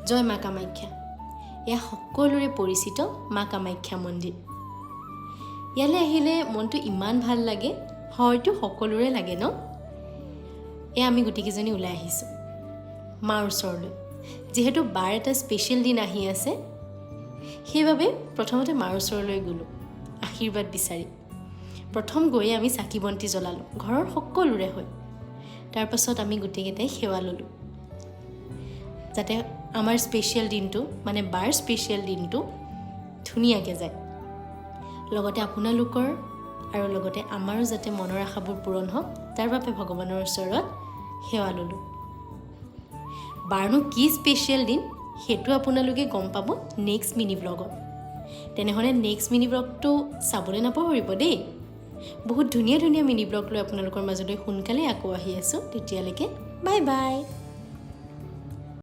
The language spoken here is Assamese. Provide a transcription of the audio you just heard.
জয় মা কামাখ্যা। এয়া সকলোৰে পৰিচিত মা কামাখ্যা মন্দিৰ। ইয়ালৈ আহিলে মনটো ইমান ভাল লাগে, হয়তো সকলোৰে লাগে ন? এয়া আমি গোটেইকেইজনী ওলাই আহিছোঁ মাৰ ওচৰলৈ। যিহেতু বাৰ এটা স্পেচিয়েল দিন আহি আছে, সেইবাবে প্ৰথমতে মাৰ ওচৰলৈ গ'লোঁ আশীৰ্বাদ বিচাৰি। প্ৰথম গৈয়ে আমি চাকি বন্তি জ্বলালোঁ ঘৰৰ সকলোৰে হৈ। তাৰপাছত আমি গোটেইকেইটাই সেৱা ল'লোঁ, যাতে আমাৰ স্পেচিয়েল দিনটো, মানে বাৰ স্পেচিয়েল দিনটো ধুনীয়াকৈ যায়, লগতে আপোনালোকৰ আৰু লগতে আমাৰো যাতে মনৰ আশাবোৰ পূৰণ হওক, তাৰ বাবে ভগৱানৰ ওচৰত সেৱা ল'লোঁ। বাৰনো কি স্পেচিয়েল দিন, সেইটো আপোনালোকে গম পাব নেক্সট মিনি ব্লগত। তেনেহ'লে নেক্সট মিনি ব্লগটো চাবলৈ নাপাহৰিব দেই। বহুত ধুনীয়া ধুনীয়া মিনি ব্লগ লৈ আপোনালোকৰ মাজলৈ সোনকালে আকৌ আহি আছোঁ। তেতিয়ালৈকে বাই বাই।